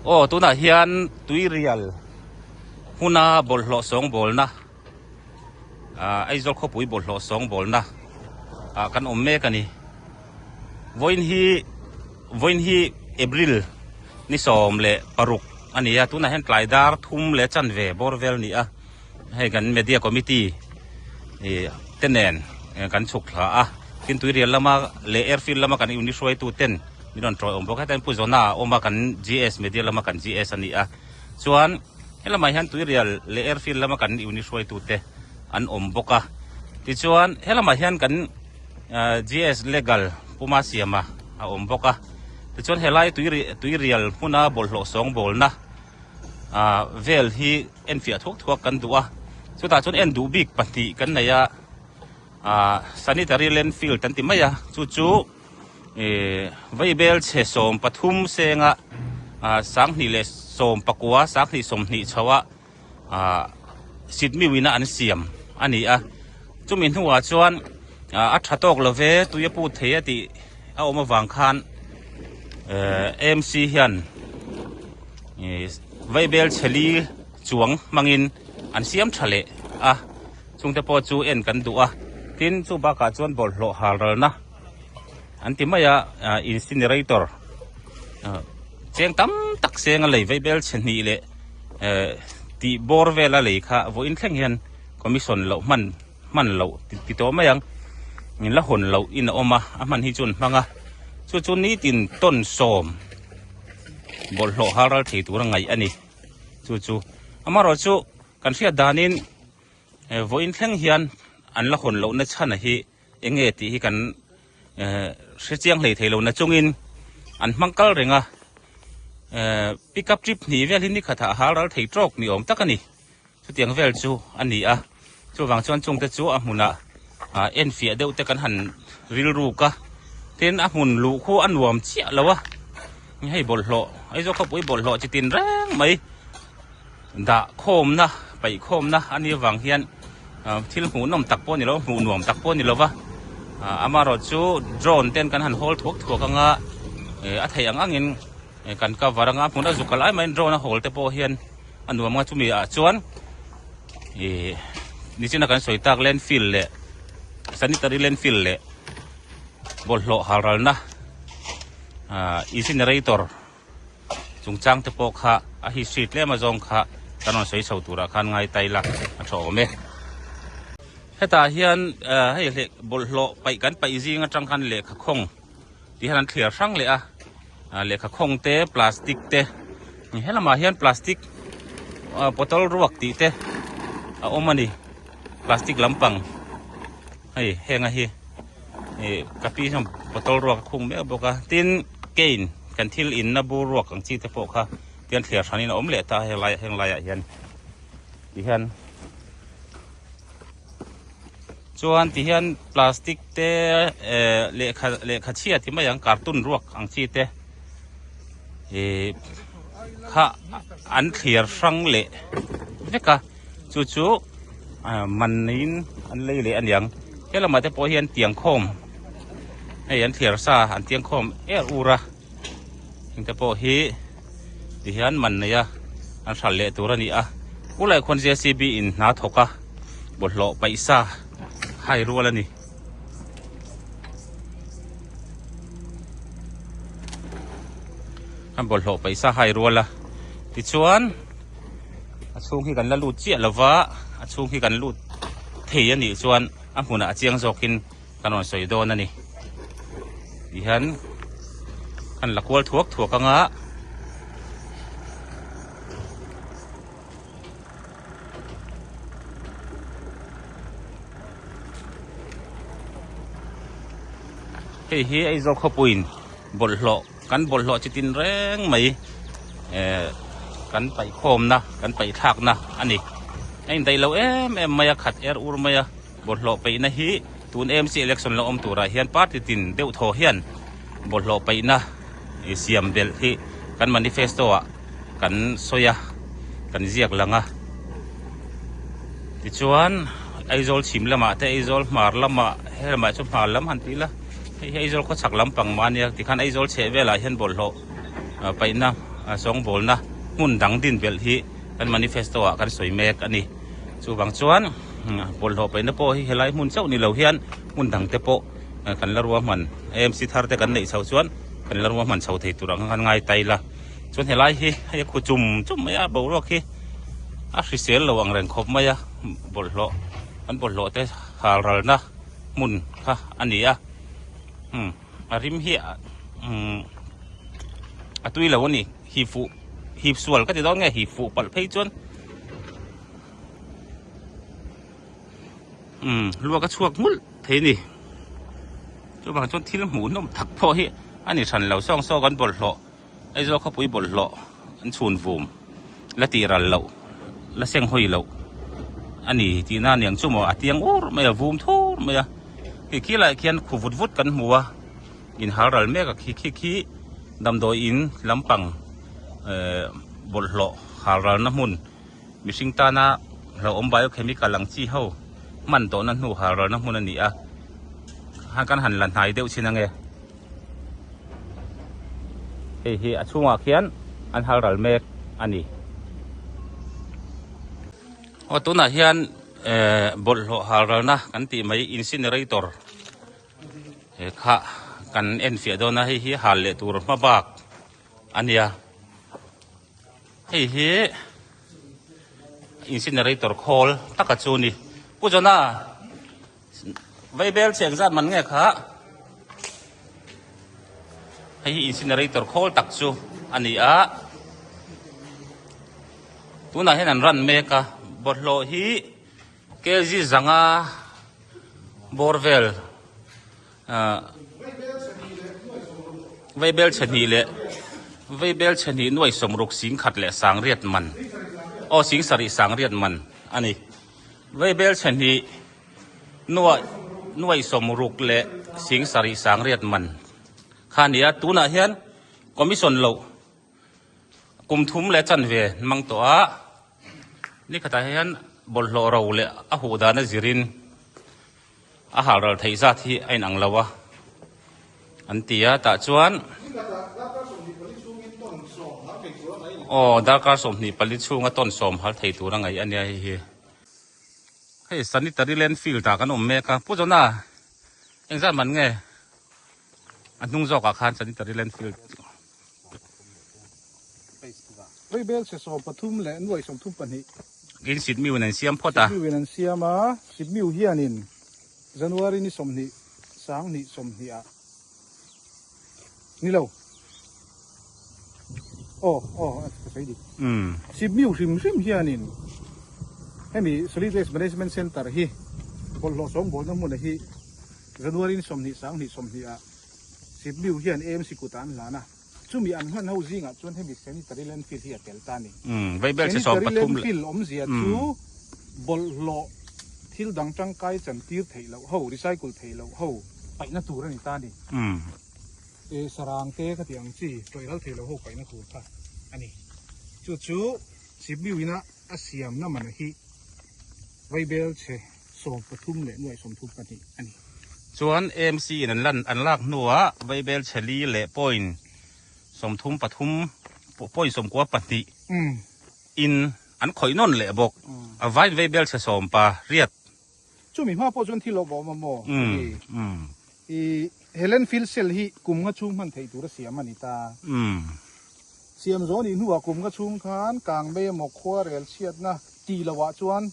Aw tunah hian tuirial hmuna bawlhhlawh sawngbawlna ah Aizawl khawpui bawlhhlawh sawngbawlna ah kan awm mek a ni. Vawiin hi vawiin hi April ni 16 a ni a tunah hian tlai dar thum leh chanve bawr vel a ni a hei kan media committee ih te nen kan chhuk thla a tin tuirial lama leh airfield lama kan unit hruaitu ten min rawn tawih awm bawk a heta pu Zona a awm a kan GS media lama kan GS a ni a chuan helamah hian tuirial leh airfield lama kan unit hruaitu te an awm bawk a tichuan helamah hian kan GS legal puma siama a awm bawk a tichuan helai tuirial hmuna bawlhhlawh sawngbawlna ah vel hi enfiah thuak thuak kan duh a chutah chuan en duh bik pahnih kan nei a ah sanitary landfill kan ti mai a chu chu ih vaibel chhe 13 senga ah 2019 2020 chho a ah sitmiu ina an siam a ni a chumi hnuah chuan ah a tha tawk lo ve tui a put thei a tih a awm avang khan eh AMC hian ih vaibel chheli chuang hmangin an siam tha leh a chungte pawh chu en kan duh a tin chu bakah chuan bawlhhlawh hal ralna an ti mai a ah incinerator ah cheng tam tak seng a lei vaibel chhe hnih leh eh tih bawr vel a lei kha vawiin thleng hian commission loh hman hman loh ti tawh mai ang in la hawn loh in a awm a a hman hi chu an hmang a chu chu nitin tawn sawm bawlhhlawh hal ral thei tur a ngaih a ni chu chu amaherawh chu kan hriat danin eh vawiin thleng hian an la hawn lohna chhan a hi eng nge tih hi kan eh hre chiang hlei thei lo na chungin an hmang kal reng a eh pickup trip hnih vel hi ni khat ah hal ral thei tawk ni awm tak a ni chutiang vel chu a ni a chuvang chuan chungte chu a hmunah ah enfiah deuh te kan han rilruk a tin a hmun luh khu a nuam chiah lo a hei bawlhhlawh Aizawl khawpui bawlhhlawh chi tin reng mai dah khawmna paih khawmna a nih avang hian ah thil hmuhnawm tak pawh a ni lo hmuh nuam tak pawh a ni lo va ah amaherawh chu drone ten kan han hawl thuak thuak anga eh a theih ang angin kan cover anga a hmun a zuk lai maiin drone a hawl te pawh hian a nuam anga chumi ah chuan ih nichina kan sawi tak landfill leh sanitary landfill leh bawlhhlawh halralna ah incinerator chungchang te pawh kha a history tlem azawng kha kan rawn sawi chho turah khan ngai tai la a tha awm e. Hetah hian ah hei leh bawlhhlawh paih kan paih zing atang khan lehkha khawng tih hian an thliar hrang leh a ah lehkha khawng te plastic te helamah hian plastic ah bottle ruak tih te a awm a ni plastic lampang hei heng a hi ih ka pi hian bottle ruak a khung mek bawk a tin cane kan thil inna bur ruak ang chi te pawh kha tian thliar hranin a awm leh ta a helai heng laiah hian ti hian. Chuan ti hian plastic te eh lehkha lehkha chhia ti mai ang cartoon ruak ang chi te ih kha an thlir hrang leh vek a chu chu ah man neiin an lei leh a niang helamah te pawh hian tiang khawm hei an thlir sa an tiang khawm er ur a heng te pawh hi ti hian man nei a an hralh leh tur a ni a khulai khuan JCB in hna thawk a bawlhhlawh paih sa hai rual a ni. A bawlhhlawh paih sa hai rual a tichuan a chhung hi kan la lut chiah lova a chhung hi kan lut thei a nih chuan a hmunah a chiang zawkin kan rawn sawi dawn a ni tihian kan la kual thuak thuak anga hei hi Aizawl khawpuiin bawlhhlawh kan bawlhhlawh chi tin reng mai eh kan paih khawmna kan paih thlakna a ni a indaih lo em em mai a khat er ur mai a. Bawlhhlawh peihna hi tun AMC election la awm turah hian party tin deuh thaw hian bawlhhlawh peihna siam belh hi kan manifesto ah kan sawi a, kan ziak lang a. Tichuan Aizawl chhim lamah te Aizawl hmar lamah helamah chu hmar lam han tih ila hei hi Aizawl khawchhak lampang mah a nia tikhan Aizawl chheh velah hian bawlhhlawh peihna Sawngbawlna hmun dang din belh hi kan manifesto ah kan sawi mek a ni. Chuvang chuan bawlhhlawh paihna pawh hi helai hmun chauh ni lo hian hmun dang te pawh kan la ruahman AMC thar te kan neih chhoh chuan kan la ruahman chho thei tur ang khan ngai ta ila. Chuan helai hi hei a khu chum chum mai a, boruak hi a hrisel lo ang reng khawp mai a, bawlhhlawh an bawlhhlawh te hal ralna hmun kha a ni a. Umm a rim hi umm a tui lo a ni hi fuh hip sual ka ti dawn nge hi fuh palh phei chuan umm luak a chhuak nghulh thei a ni chuvang chuan thil hmuh hnawm tak pawh hi a ni hran lo sawng sawng an bawlhhlawh Aizawl khawpui bawlhhlawh an chhun vum la tih ral loh la seng hawi loh a ni tih na aniang chu maw a tiang ur mai a vum thur mai a khi khi lai khian khu vut vut kan hmu a inhal ral mek a khi khi khi damdawi in lampang ehh bawlhhlawh hal ralna hmun mihring tana hlauhawm biochemical ang chi ho hman tawhna hnu hal ralna hmun a ni a kan han la hnai deuh chin ange. Hei hi a chhungah khian an hal ral mek a ni. Aw tunah hian eh bawlhhlawh hal ralna kan tih mai incinerator he kha kan enfiah dawn a hei hi hal leh tur hma bak a nia. Hei hi incinerator khawl taka chu a ni. Pu Johna. Vaibel cheng zat man nge kha hei hi incinerator khawl tak chu a ni a tunah hian an ran mek a bawlhhlawh hi kg zanga bawr vel ah vaibel chhe hnih leh vaibel chhe hnih nuai sawmruk singkhat leh sangriat man aw singsarih sangriat man a ni. Vaibel chhe hnih nuaih nuaih sawmruk leh sing sarih sangriat man kha a ni a, tunah hian commission loh kum thum leh chanve hmang tawh a, nikhatah hian bawlhhlawh ro leh a huh dan a zirin a hal ral theih zat hi a inang lo a an ti a tah chuan aw darkar 24 chhunga tawn sawm hal thei tur a ngaih a nia hei hi hei sanitary landfill tah kan awm mek a pu Johna engzat man nge a hnung zawkah khan sanitary landfill Vaibel chhe 13 leh nuai 32. In Sitmiu in an siam phawt a. Sitmiu in an siam a, Sitmiu hianin January ni 20 sang hnih 20 ah ni lo. Aw aw ka sawi dik. Sitmiu hrim hrim hianin hemi Solid Waste Management Centre hi bawlhhlawh sawngbawlna hmuna hi January ni 20 sang hnih 20 ah Sitmiu hian AMC kutah an hlan a. Chumi an hman ho zingah chuan hemi sanitary landfill hi a tel ta a ni. Sanitary landfill awmzia chu bawlhhlawh thil dang tangkai chantir theih loh ho, recycle theih loh ho paihna tur a ni ta a ni. E sarang te ka tih ang chi tawih ral theih loh ho paihna tur kha a ni. Chu chu Sibiu ina a siamna man hi Vaibel chhe 13 leh nuaih 32 a ni. Chuan AMC in an lan an lak hnuah Vaibel chhe li leh point 33 point 92 in an khawih nawn leh bawk. A vaiin Vaibel chhe sawm pa riat. Chumi hma pawh chuan thil a awm a maw? I he landfill cell hi kum nga chhung hman theih tur a siam a ni ta. Siam zawh nih hnuah kum nga chhung khan kangmei emaw khuarel chhiatna tih lohah chuan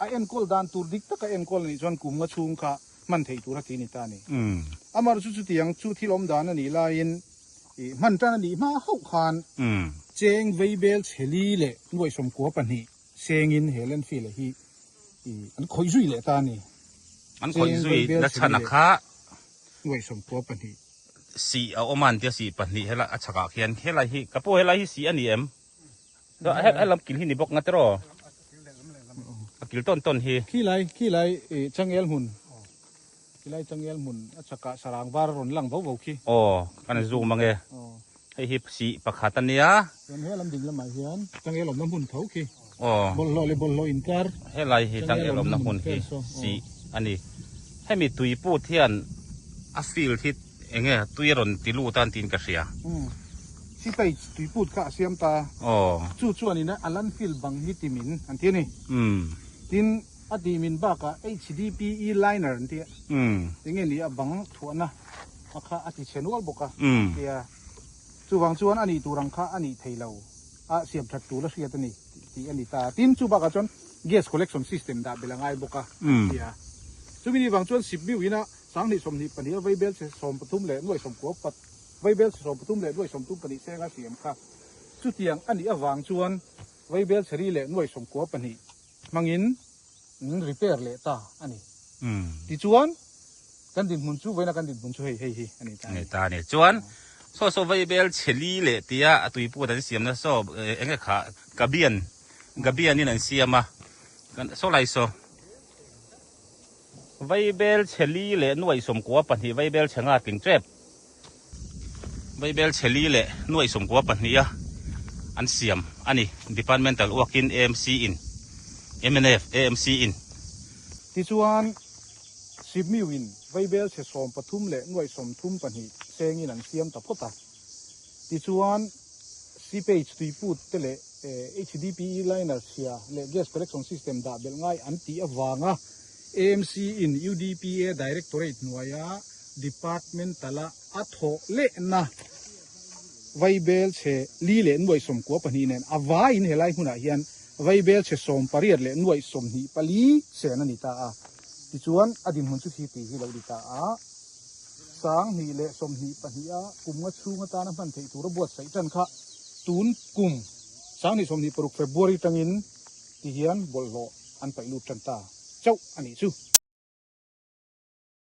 a enkawl dan tur dik taka enkawl a nih chuan kum nga chhung kha hman theih tur a ti ni ta a ni. Amaherawhchu chu chutiang chu thil awm dan a nih laiin hman tan a nih hma hauh khan cheng veibel chheli leh nuaih 92 sengin he landfill hi an khawih zui leh ta a ni. An khawih zui na chhan a kha. Nuaih 92. Sih a awm a an tia sih pahnih helai a chhakah khian helai hi ka pu helai hi sih a ni em? Helam kil hi ni bawk nga tiraw? A kil tawn tawn hi. Khilai khilai changel hmun khilai changel hmun a chhakah sarang var a rawn lang vo vo khi. Aw kan zoom ange hei hi sih pakhat a nia. Chuan helam ding lamah hian changel awmna hmun tho khi. Aw. Bawlhhlawh leh bawlhhlawh inkar. Helai hi changel awmna hmun hi sih a ni. Hemi tui put hian a field hi enge tui a rawn ti lut a an tiin ka hria. Seepage tuiput kha a siam ta. Chu chuanin a landfill bang hi timin an ti a ni. Tin, a timin bakah HDPE liner an ti a. Enge ni a bang thuahna a kha a ti chhe nual bawk a tia. Chuvang chuan a nih tur ang kha a nih thei lo a, siam that tur a hriat a ni tih a ni ta. Tin, chu bakah chuan gas collection system dah belh a ngai bawk a an ti a. Chumi ni vang chuan Sipmiu ina 2022 a vaibel chhe 13 leh nuai sawmkua pat vaibel chhe 13 leh nuai 32 senga siam kha chutiang a nih avang chuan vaibel chhe ri leh nuai 92 hmangin an repair leh ta a ni. Tichuan, kan dinhmun chu vawiina kan dinhmun chu hei hei hi a ni ta a ni. Ni ta a ni. Chuan, saw saw vaibel chhe li leh tia a tuiput an siamna saw eng nge kha Gabian, Gabian in an siam a, kan saw lai saw vaibel chhe li leh nuaih 92 vaibel chhe nga tling tep. Vaibel chhe li leh nuaih 92 a an siam a ni, Departmental uakin AMC in, mnf AMC in. Tichuan, Sipmiu in vaibel chhe 13 leh nuaih 32 sengin an siam ta phawt a. Tichuan, Seepage tuiput te leh HDPE liner chhia leh gas collection system dah belh ngai an tih avanga AMC in UDPA Directorate hnuaia Departmental-a a thawh lehna vaibel chhe li leh nuaih 92 nen a vaiin helai hmunah hian vaibel chhe 18 leh nuaih 24 sen a ni ta a. Tichuan, a dinhmun chu thi tih hi lo ni ta a. 2022 a kum nga chhung atana hman theih tura buatsaih tan kha tun kum 2026 February tangin ti hian bawlhhlawh an paih lut tan ta chauh a nih chu.